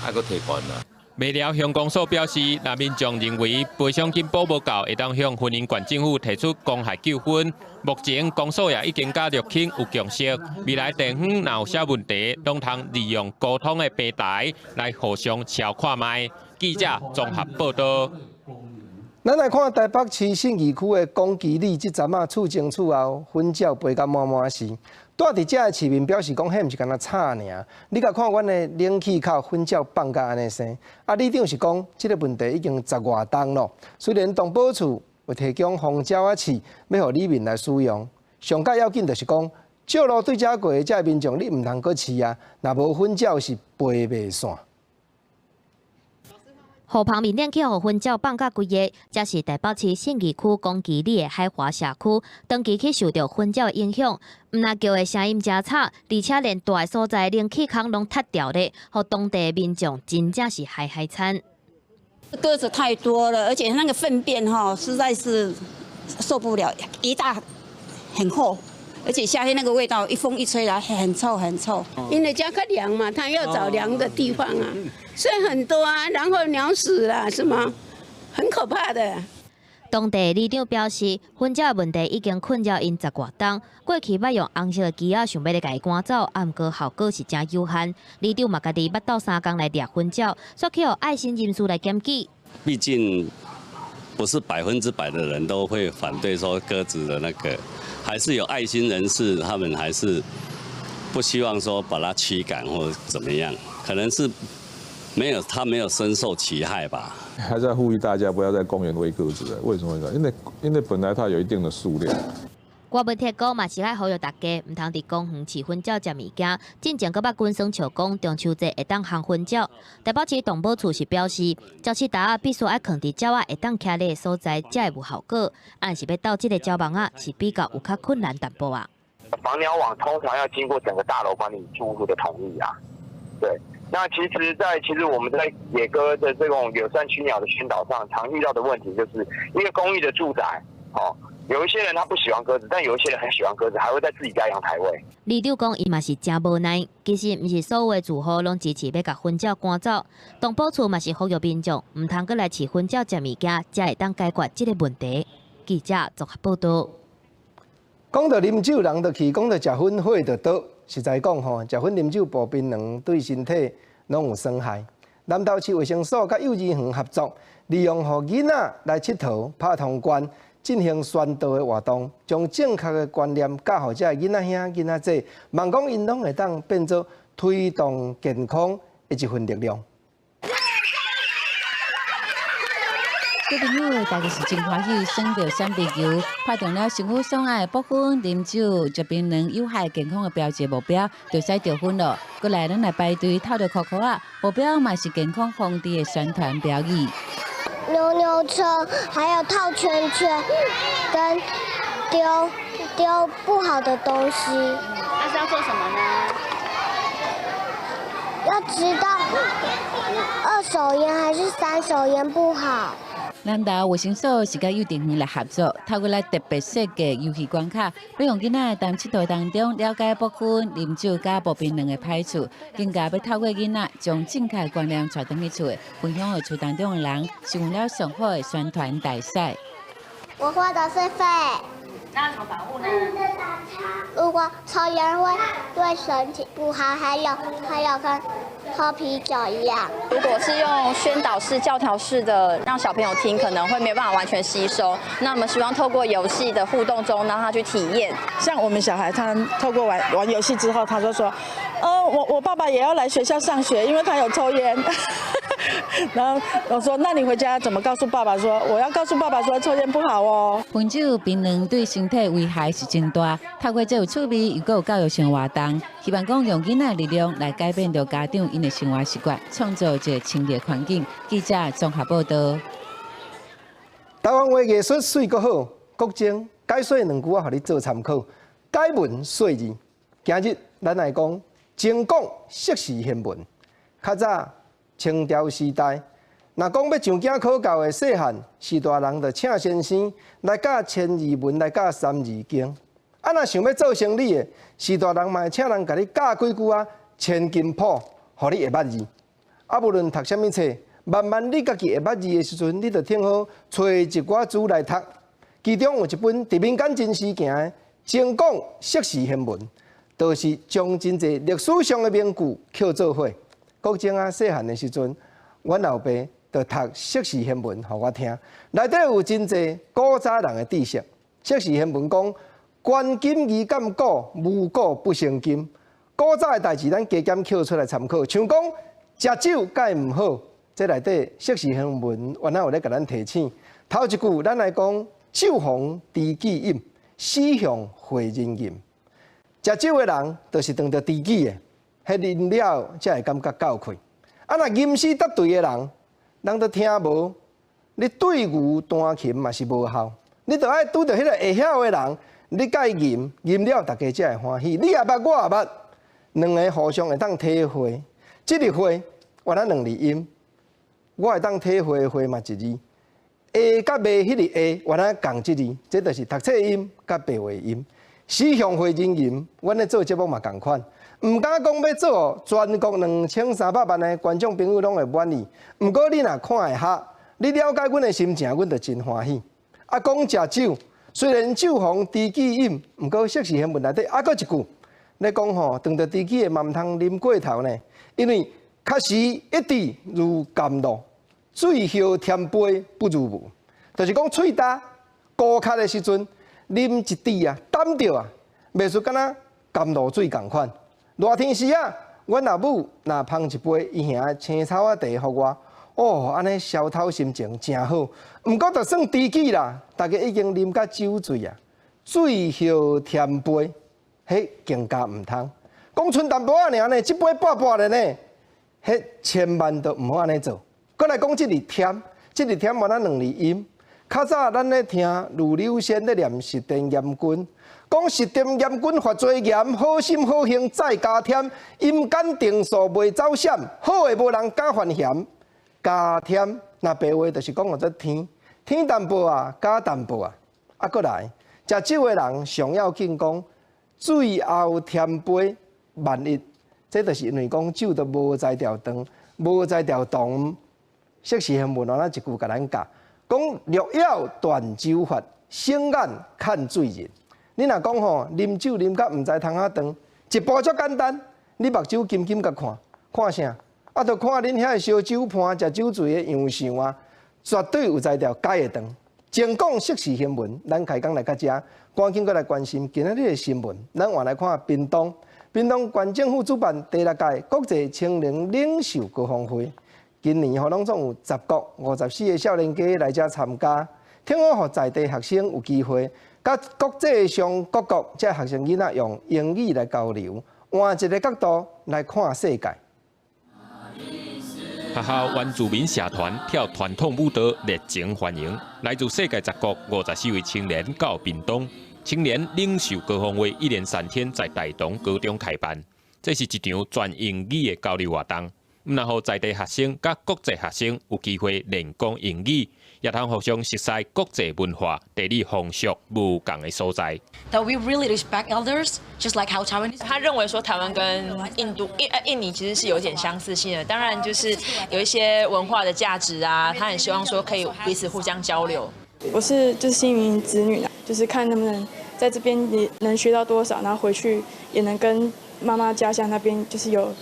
S23: 愛閣提懸啦。
S17: 麥寮鄉公所表示，若民眾認為賠償金補無夠，會當向雲林縣政府提出公害糾紛。目前公所也已經佮六輕有共識，未來地方若有啥問題，攏通利用溝通的平台來互相瞧看覓。記者綜合報道。
S1: 咱來看台北市信義區的港基里，這陣仔厝前厝後糞鳥飛甲滿滿是。住佇遮的市民表示講，彼毋是干焦吵爾。你共看阮的冷氣口糞鳥放甲按呢聲。啊，里長是講，這个問題已經十外冬咯。雖然動保處有提供防鳥仔刺，欲予里民來使用，上較要緊就是講，石路對遮過的遮民眾，你毋通閣飼啊，若無糞鳥是飛袂散。
S3: 河旁面頂去予糞鳥放甲規个，這是台北市信義區港基里的海華社區，長期去受著糞鳥的影響，毋但叫的聲音誠吵，而且連蹛的所在冷氣孔攏塌掉咧，予當地民眾真正是害害慘。
S24: 鴿子太多了，而且那個糞便吼，實在是受不了，一大很厚，而且夏天那個味道一風一吹來，很臭很臭。
S25: 因為家較涼嘛，他要找涼的地方啊。所以很多啊，然後鳥死了是嗎？很可怕的。
S3: 當地里長表示，糞鳥的問題已經困擾𪜶十外冬。過去捌用紅色的機仔想欲來共伊趕走，啊，毋過效果是誠有限。里長嘛家己捌鬥相共來掠糞鳥，煞去予愛心人士來檢舉。
S26: 畢竟不是100%的人都會反對說鴿子的那個，
S2: 還是有愛心人士，他們還是不希望說把它驅趕或怎麼樣，可能是沒有他沒有深受其害吧。
S4: 還在呼籲大家不要在公園餵鴿子。為什麼呢？因為本來它有一定的數量。
S3: 郭文鐵講嘛是愛呼籲大家，毋通佇公園飼糞鳥食物件。進前閣捌官宣笑講，中秋節會當烘糞鳥。台北市動保處是表示，鳥鼠袋仔必須愛囥佇鳥仔會當徛咧的所在，才會有效果。啊，若是欲鬥這个鳥網仔，是比較有較困難淡薄仔。
S5: 防鳥網通常要經過整個大樓管理住戶的同意啊。對，那其實，在其實我們在野鴿的這種友善驅鳥的宣導上，常遇到的問題就是，一個公寓的住宅，哦。有一些人他不喜歡鴿子，但有一些人很喜歡鴿子，還會在自己家陽台餵。
S3: 里長講，伊嘛是誠無奈，其實毋是所有的住戶攏支持欲共糞鳥趕走。動保處嘛是呼籲民眾，毋通閣來飼糞鳥食物件，才會當解決這個問題。記者綜合報道。
S1: 講到啉酒，人就去；講到食薰，火就倒。實在講吼，食薰、啉酒、薄檳榔對身體攏有損害。南投市衛生所佮幼兒園合作，利用予囡仔來𨑨迌、拍通關。進行宣導的活動，將正確的觀念教予這个囡仔兄、囡仔姊，望講𪜶攏會當變做推動健康的一份力量。
S7: 小朋友大家是真歡喜，耍著閃避球，拍中了身軀所愛的部分，啉酒、食檳榔有害健康的標誌目標，就使得分咯。閣來，咱來排隊透著箍箍仔，目標嘛是健康防治的宣傳標語。
S8: 扭扭車，還有套圈圈，跟丟丟不好的東西。
S10: 那是要做什麼呢？
S8: 要知道二手菸還是三手菸不好。
S7: 南投衛生所是佮幼稚園來合作，透過來特別設計遊戲關卡，欲予囡仔佇𨑨迌當中了解薄薰、啉酒佮薄檳榔的歹處，更加欲透過囡仔將正確觀念帶轉去厝，分享予厝當中的人，成為了上好的宣傳大使。
S8: 我畫的是肺。
S10: 那怎麼保護呢？
S8: 如果抽菸會對身體不好，還有跟喝啤酒一樣。
S11: 如果是用宣導式、教條式的讓小朋友聽，可能會沒有辦法完全吸收。那我們希望透過遊戲的互動中，讓他去體驗。
S21: 像我們小孩，他透過玩玩遊戲之後，他就說：“我爸爸也要來學校上學，因為他有抽菸。”然後我說：“那你回家怎麼告訴爸爸說？我要告訴爸爸說抽菸不好哦。”
S7: 薰酒、檳榔對身體危害是真大，透過這有趣味又閣有教育性活動，希望講用囡仔力量來改變著家長𪜶的生活習慣，創造一個清潔環境。記者綜合報道。
S1: 台灣話藝術媠閣好，國政解說兩句仔，予你做參考。解文說字，今日咱來講精講釋時賢文。較早清朝時代，若講欲上囝考究的細漢，序大人就請先生來教千字文，來教三字經。啊，若想欲做生理的，序大人嘛會請人共你教幾句仔千金譜，予你會捌字。啊，無論讀啥物冊，慢慢你家己會捌字的時陣，你就挺好揣一寡書來讀。其中有一本佇民間真時行的《精講釋時賢文》，就是將真濟歷史上的名句抾做伙。國政啊，細漢的時陣，阮老爸就讀釋時賢文予我聽，內底有真濟古早人的知識。釋時賢文講：觀今宜鑑古，無古不成今。古早的代誌，咱加減抾出來參考。像講食酒敢會毋好，這內底釋時賢文原來有咧共咱提醒。頭一句，咱來講酒逢知己飲，死向會人吟。食酒的人，就是當著知己的。彼啉了才會感覺夠氣。啊，若吟詩答對的人，人都聽無，你對牛彈琴嘛是無效。你著愛拄著彼个會曉的人，你共伊吟吟了，大家才會歡喜。你也捌，我也捌，兩个互相會當體會。這个會原來兩字音，我會當體會的會嘛一字。會佮袂彼个會原來仝這字，這就是讀冊音佮白話音。死向會人吟，阮咧做節目嘛仝款。毋敢講欲做全國2300萬的觀眾朋友攏會滿意，毋過你若看會合，你了解阮的心情，阮就真歡喜。啊，講食酒，雖然酒逢知己飲，毋過釋時賢文內底猶閣一句，咧講吼，當著知己的嘛毋通啉過頭呢，因為確實一滴如甘露，醉後添杯不如無，就是講喙焦乾渴的時陣，啉一滴啊，澹著啊，袂輸敢若甘露水仝款。熱天時啊，阮阿母若捧一杯伊兄青草仔茶予我，哦，按呢消透心情誠好。毋過就算知己啦，大家已經啉甲酒醉啊，最後添杯，彼更加毋通。講賰淡薄仔爾呢，這杯半半的呢，彼千萬都毋好按呢做。閣來講這字添，這字添原來兩字音。較早咱咧聽盧柳仙咧念十殿閻君，講十殿閻君發罪言，好心好行再加添，陰間定數袂走閃，好的無人敢犯嫌。加添，若白話就是講叫做添，添淡薄仔，加淡薄仔。啊，閣來，食酒的人上要緊講，最後添杯，萬一，這就是因為講酒都無才調長，無才調動。釋時新聞咱一句共咱教，講六要斷酒法，醒眼看醉人。你若講吼，啉酒啉甲毋知通啊斷，一步足簡單，你目睭緊緊共看，看啥？啊，就看恁遐个燒酒伴、食酒醉的樣相啊，絕對有才調改會斷。前講釋時新聞，咱開講來到遮，趕緊閣來關心今仔日的新聞。咱換來看屏東，屏東縣政府主辦第六屆國際青年領袖高峰會。今年吼攏總有十國54个少年家來遮參加，聽講予在地學生有機會，佮國際上各國這學生囡仔用英語來交流，換一个角度來看世界。
S17: 學校原住民社團跳傳統舞蹈，熱情歡迎來自世界十國54位青年到屏東。青年領袖高峰會一連3天在大同高中開辦，這是一場全英語的交流活動。毋但予在地學生佮國際學生有機會練講英語，也通互相熟悉國際文化、地理風俗無仝的所在。
S9: That we really respect elders, just like how Taiwanese.
S12: 他認為說台灣跟印度、印尼其實是有點相似性的，當然就是有一些文化的價值啊，他很希望說可以彼此互相交流。
S13: 我是就是新移民子女，就是看能不能在這邊也能學到多少，然後回去也能跟媽媽家鄉那邊就是有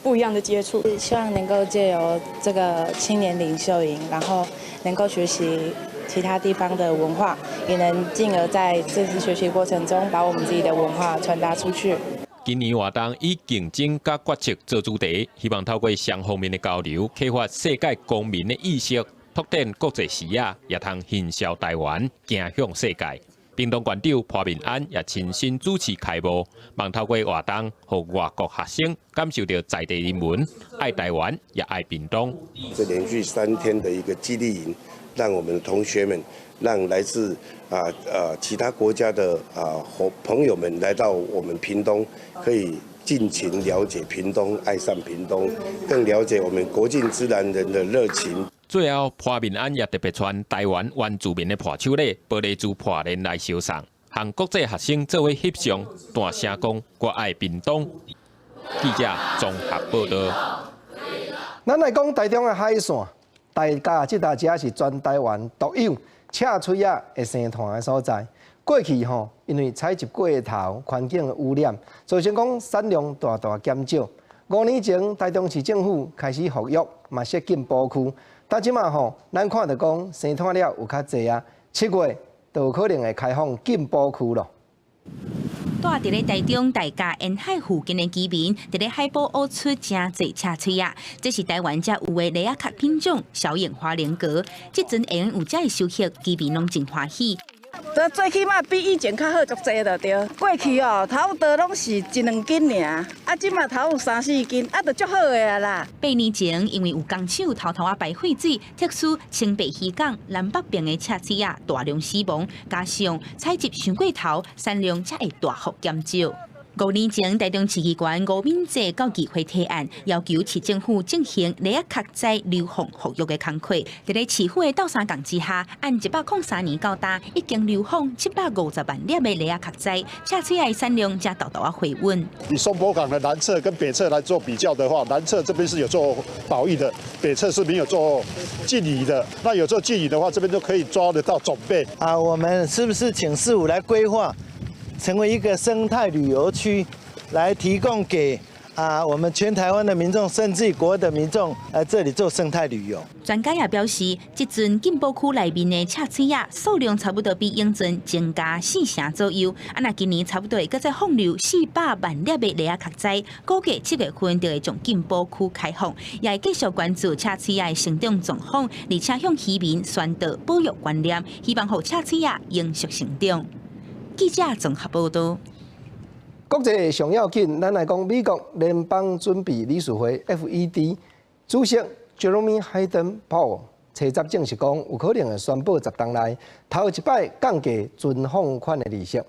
S13: 不一樣的接觸。
S14: 希望能夠借由這個青年領袖營，然後能夠學習其他地方的文化，也能進而在這次學習過程中，把我們自己的文化傳達出去。
S17: 今年活動以競爭佮決策做主題，希望透過雙方面的交流，啟發世界公民的意識，拓展國際視野，也通行銷台灣，行向世界。屏東縣長潘孟安也親身主持開幕，望透過活動，予外國學生感受著在地人文，愛台灣也愛屏東。
S15: 這連續3天的一個激勵營，讓我們的同學們，讓來自其他國家的朋友們來到我們屏東，可以盡情了解屏東，愛上屏東，更了解我們國境之南人的熱情。
S17: 最後，潘孟安也特別穿台灣原住民的伴手禮，玻璃珠破鏈來相送，和國際學生做伙翕相，大聲講我愛屏東。記者綜合報道。
S1: 咱來講台中的海線，大甲這搭遮是全台灣獨有赤喙仔會生團的所在。過去吼，因為採集過頭，環境的污染，造成講產量大大減少。5年前，台中市政府開始復育，嘛設禁捕區。到這馬吼，咱看著講生湠了有較濟啊，7月就有可能會開放禁捕區咯。
S22: 住佇咧台中大甲沿海附近的居民，佇咧海埔挖出誠濟赤喙仔，這是台灣才有的螺仔殼品種小眼花鯪蛤。這陣會用有這个收穫，居民攏真歡喜。
S21: 這最起碼比以前較好足濟就對。過去哦，差不多攏是一兩斤爾，啊，這馬頭有三四斤，啊，就足好的啊啦。
S22: 8年前，因為有工廠偷偷仔排廢水，特殊清白漁港南北邊的赤喙仔大量死亡，加上採集傷過頭，產量才會大幅減少。5年前，台中市議員吳敏濟到議會提案，要求市政府進行螺仔殼仔流放復育的工課。佇咧市府的鬥相共之下，按103年到今，已經流放750萬粒的螺仔殼仔，赤喙仔的產量才沓沓仔回穩。
S27: 以松柏港的南側跟北側來做比較的話，南側這邊是有做保育的，北側是沒有做禁漁的。那有做禁漁的話，這邊就可以抓得到種貝。
S28: 啊，我們是不是請市府來規劃？成為一個生態旅遊區，來提供給啊，我們全台灣的民眾，甚至國外的民眾來這裡做生態旅遊。
S22: 專家也表示，這陣禁保區內面的赤喙鷁數量差不多比永前增加四成左右。啊，若今年差不多會閣再放流400萬粒的螺仔殼仔，估計7月份就會將禁保區開放，也會繼續關注赤喙鷁的成長狀況，而且向漁民宣導保育觀念，希望予赤喙鷁永續成長。記者綜合報道。
S1: 國際上要緊，咱來講美國聯邦準備理事會 FED 主席 Jerome Hayden Powell 初十證實講，有可能會宣布十冬內頭一擺降低存放款的利息。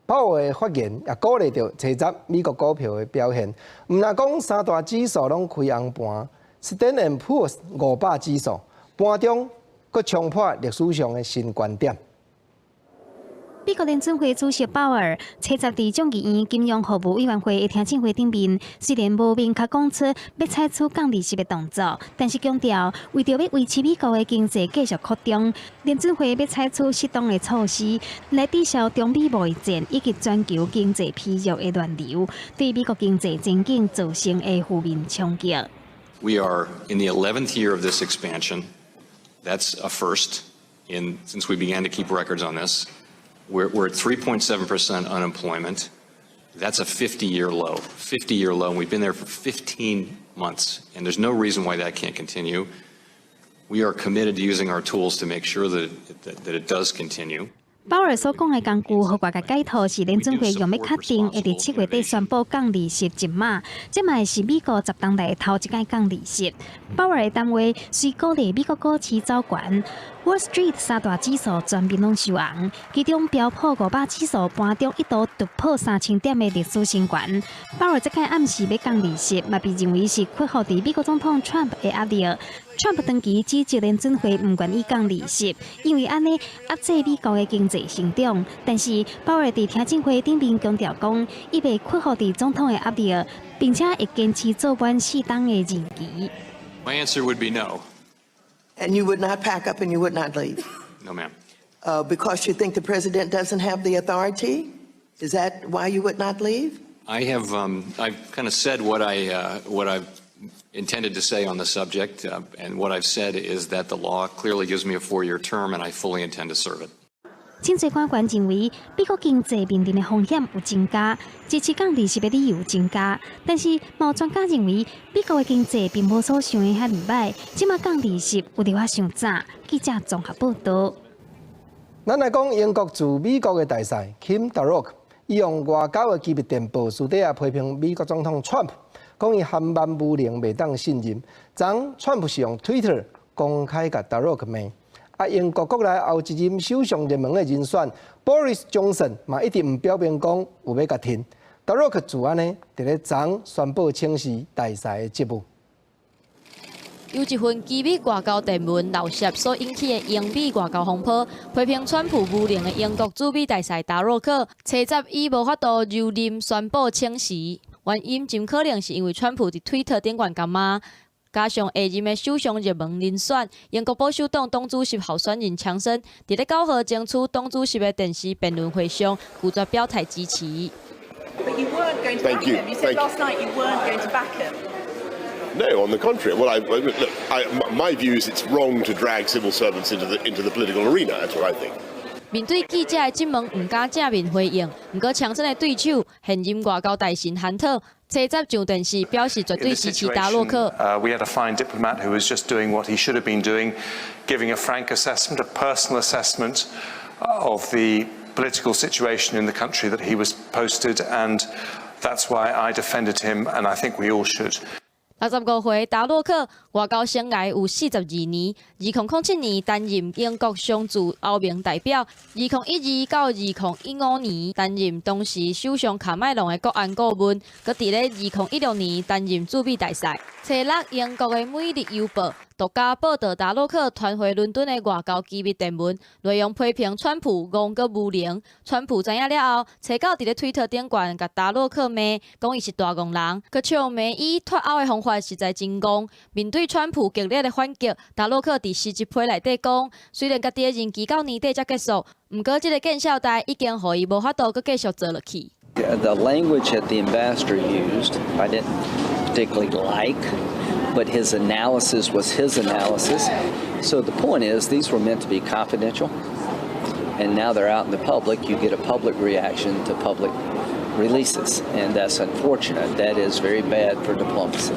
S1: 鮑爾的發言也鼓勵著初十美國股票的表現，毋但講三大指數攏開紅盤，Standard & Poor's 500指數盤中閣衝破歷史上的新高點。
S6: 美國聯準會主席鮑爾，初十佇眾議院金融服務委員會的聽證會頂面，雖然無明確講出欲採取降利息的動作，但是強調為著欲維持美國的經濟繼續擴張，聯準會欲採取適當的措施來抵消中美貿易戰以及全球經濟疲弱的亂流，對美國經濟前景造成的負面衝擊。
S16: We are in the 11th year of this expansion. That's a first in since we began to keep records on this. We're at 3.7% unemployment. That's a 50-year low, 50-year low, and we've been there for 15 months, and there's no reason why that can't continue. We are committed to using our tools to make sure that it does continue.
S6: 鮑爾所講的工具，予外界解讀是聯準會用欲確定會佇7月底宣布降利息一碼，這嘛會是美國十冬來頭一擺降利息。鮑爾的談話隨鼓勵美國股市走懸，Wall Street 三大指數全面攏收紅，其中標普500指數盤中一度突破3000點的歷史新高。鮑爾這擺暗示欲降利息，嘛被認為是屈服佇美國總統川普的壓力。川普長期指責聯準會毋願意降利息，因為按呢壓制美國的經濟成長。但是鮑爾佇聽證會頂面強調講，伊袂屈服佇總統的壓力，並且會堅持做滿四冬的任期。
S16: My answer would be no.
S18: And you would not pack up and you would not leave?
S16: No, ma'am.
S18: Because you think the president doesn't have the authority? Is that why you would not leave?
S16: I've kind of said what I've intended to say on the subject, and what I've said is that the law clearly gives me a 4-year term, and I fully intend to serve it.
S6: 真濟官員認為，美國經濟面臨的風險有增加，支持降利息的理由增加。但是，嘛有專家認為，美國的經濟並無所想的遐爾䆀，這馬降利息有著猶傷早。記者綜合報道。
S1: 咱來講英國駐美國的大使 Kim Darroch，伊用外交的機密電報私底下批評美國總統川普，講伊含慢無能，袂當信任。昨川普是用 Twitter 公開共 Darroch 罵。啊，英國國內後一任首相熱門的人選 Boris Johnson 嘛，一直毋表明講有欲共褪。Darroch 就按呢，佇咧昨宣布請辭大使的職務。
S19: 由一份機密外交電文漏洩所引起的英美外交風波，批評川普無能的英國駐美大使達洛克，初十以無法度留任宣布請辭，原因真可能是因為川普佇推特頂懸共罵。加上下任的首相熱門人選，英國保守黨黨主席候選人強生，佇咧9號爭取黨主席的電視辯論會上，拒絕表態支持。
S20: But you weren't going to
S26: Thank
S20: back
S26: you.
S20: him. You said
S26: Thank you.
S20: last night you weren't going to back him.
S26: No, on the contrary. Well, look, my view is it's wrong to drag civil servants into the political arena. That's what I think.
S19: 面對記者的質問，毋敢正面回應。毋過強生的對手現任外交大臣韓特，初十上電視表示絕對支持達洛克。
S23: We had a fine diplomat who was just doing what he should have been doing, giving a frank assessment, a personal assessment of the political situation in the country that he was posted, and that's why I defended him, and I think we all should.
S19: 65歲達洛克外交生涯有42年，2007年擔任英國常駐歐盟代表，2012到2015年擔任當時首相卡麥隆的國安顧問，閣佇咧2016年擔任駐美大使。初六，英國的《每日郵報》獨家報導達洛克傳回倫敦的外交機密電文，內容批評川普戇閣無能。川普知影了後，初九佇咧推特頂懸共達洛克罵，講伊是大戇人，閣笑罵伊脫歐的方法實在真戇。面對川普激烈的反擊，達洛克佇辭職批內底講，雖然家己的任期到年底才結束，毋過這个見笑代已經予伊無法度閣繼續做落去。
S2: The language that the ambassador used, I didn't particularly like, but his analysis was his analysis. So the point is, these were meant to be confidential, and now they're out in the public. You get a public reaction to public releases, and that's unfortunate. That is very bad for diplomacy.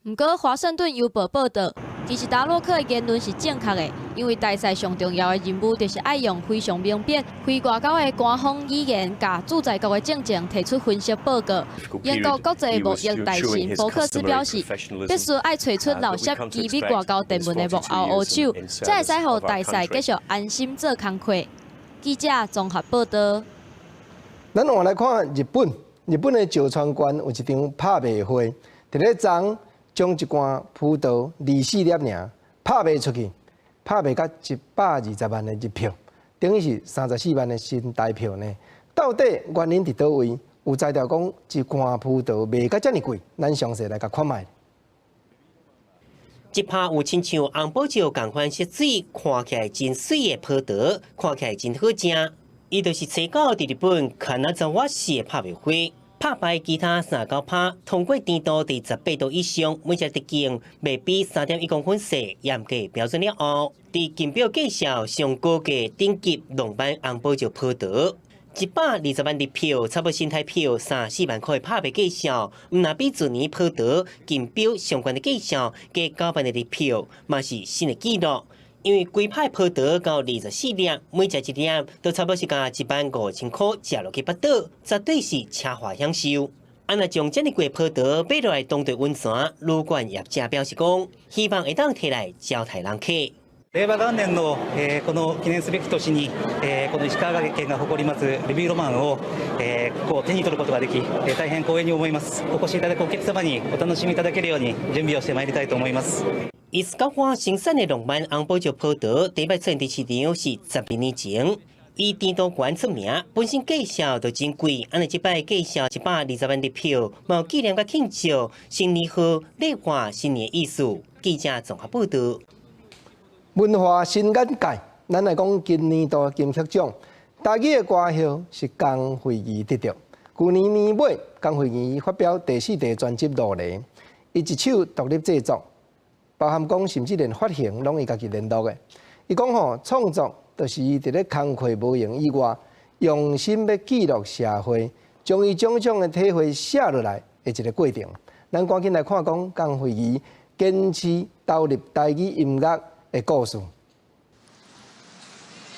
S19: 毋過，華盛頓郵報報導，其實達洛克的言論是正確的，因為大使上重要的任務就是愛用非常明白、非外交的官方語言，共駐在國的政情提出分析報告。英國國際貿易大臣伯克斯表示，必須愛揣出漏泄機密外交電文的幕後烏手，才會使予大使繼續安心做工課。記者綜合報導。
S1: 咱換來看日本，日本的石川縣有一場拍賣會，佇咧昨將一罐葡萄24粒爾拍賣出去，拍賣甲120萬的日票，等於是34萬的新台票呢。到底原因佇佗位？有才調講一罐葡萄賣甲遮爾貴，咱詳細來共看覓。
S3: 這拍有親像紅寶石仝款色水，看起來真媠的葡萄，看起來真好食。伊就是初九佇日本金澤市的拍賣會，拍敗其他39拍，通過甜度佇18度以上，每隻直徑袂比3.1公分細，嚴格標準了後，佇競標價數上高價頂級浪漫紅寶石葡萄，120萬日票，差不多新台票34萬塊的拍賣價數，毋但比去年葡萄競標上懸的價數加9萬的日票，嘛是新的紀錄。因為規拍葡萄到24粒，每食一粒都差不多是共1萬5千塊食落去腹肚，絕對是奢華享受。啊，若將遮爾貴葡萄買落來當地溫泉旅館業者表示講，希望會當提來招待人客。
S4: 令和元年のこの記念すべき年にこの石川県が誇りますルビーロマンをこう手に取ることができ大変光栄に思います。お越しいただくお客様にお楽しみいただけるように準備をしてまいりたいと思います。
S3: 伊斯角花生產的浪漫紅寶石葡萄，第一擺出現佇市場是12年前，以甜度懸出名，本身價數就真貴，按呢這擺價數120萬日票，嘛有紀念佮慶祝新年好、禮華新年意思。記者綜合報導。
S1: 文化新眼界，咱來講今年度金曲獎，台語的歌后是江惠儀得著。舊年年尾，江惠儀發表第四張專輯《路尼》，伊一手獨立製作，包含講甚至連發行攏伊家己聯絡的。伊講吼，創作就是伊佇咧工課無閒以外，用心欲記錄社會，將伊種種的體會寫落來的一個過程。咱趕緊來看講江惠儀堅持投入台語音樂的故事。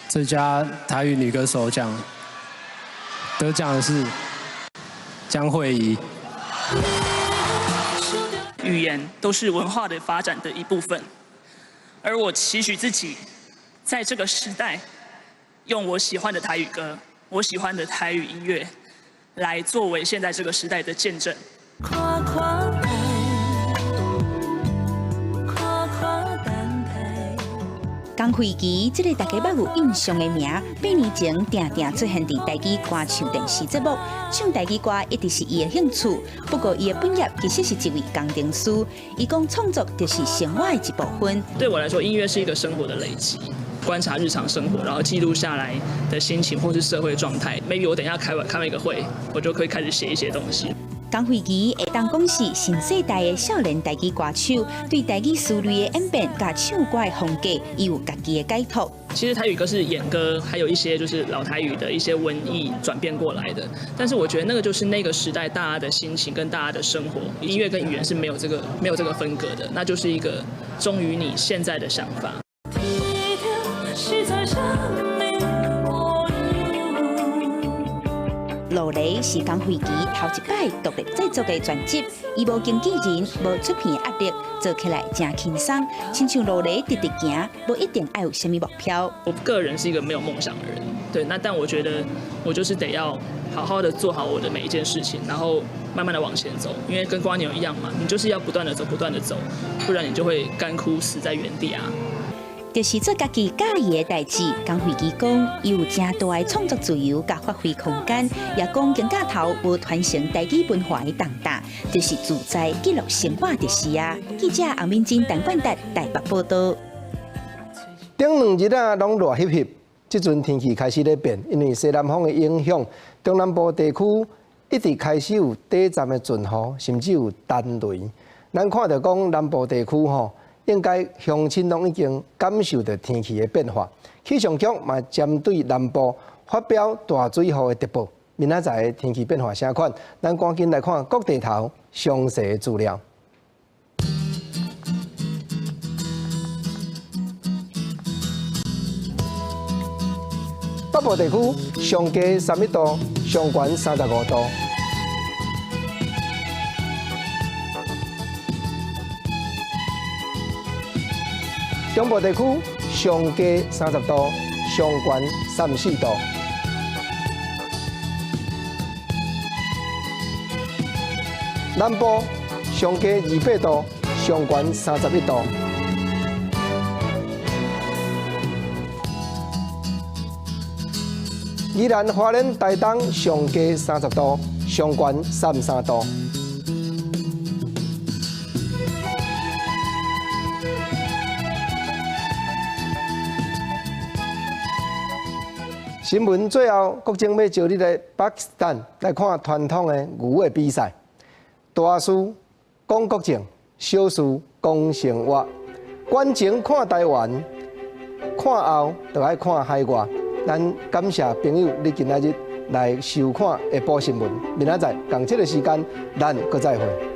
S5: 最佳台語女歌手獎得獎的是江惠儀。
S8: 語言都是文化的發展的一部分，而我期許自己，在這個時代，用我喜歡的台語歌，我喜歡的台語音樂，來作為現在這個時代的見證。
S10: 看看看看江惠儀這個大家捌有印象的名，8年前定定出現佇台語歌唱電視節目，唱台語歌一直是伊的興趣。不過伊的本業其實是一位工程師，伊講創作就是生活的一部分。
S8: 對我來說，音樂是一個生活的累積，觀察日常生活，然後記錄下來的心情或是社會狀態。Maybe 我等一下開完一個會，我就可以開始寫一些東西。
S22: 江惠儀會當講是新世代的少年台語歌手，對台語思慮的演變佮唱歌的風格，伊有家己的解讀。
S8: 其實台語歌是演歌，還有一些就是老台語的一些文藝轉變過來的。但是我覺得那個就是那個時代大家的心情跟大家的生活，音樂跟語言是沒有這個分隔的，那就是一個忠於你現在的想法。
S10: 實在啥物
S22: 路尼是江惠儀頭一擺獨立製作的專輯，伊無經紀人，無出片壓力，做起來誠輕鬆，親像路尼直直行，無一定愛有啥物目標。
S8: 我個人是一個沒有夢想的人，對，那但我覺得我就是得要好好的做好我的每一件事情，然後慢慢的往前走，因為跟蝸牛一樣嘛，你就是要不斷的走，不斷的走，不然你就會乾枯死在原地啊。
S22: 就是做家己佮意的代誌。江惠儀講，伊有誠大的創作自由佮發揮空間，也講肩胛頭無傳承台語文化的重擔，就是自在記錄生活就是啊。記者洪敏珍、陳冠達台北報導。
S1: 頂兩日啊，攏熱翕翕，這陣天氣開始咧變，因為西南風的影響，中南部地區一直開始有短暫的陣雨，甚至有單雷。咱看著講南部地區吼，應該鄉親攏已經感受著天氣的變化。氣象局嘛針對南部發表大水雨的特報。明仔載的天氣變化啥款？咱趕緊來看各地頭詳細的資料。北部地區上低31度，上懸35度。中部地區上低30度，上懸34度。南部上低28度，上懸31度。宜蘭花蓮台東上低30度，上懸33度。新聞最後，國政欲招你來巴基斯坦來看傳統的牛的比賽。大事講國政，小事講生活。觀前看台灣，看後就愛看海外。咱感謝朋友你今仔日來收看下晡新聞，明仔載仝這个時間，咱閣再會。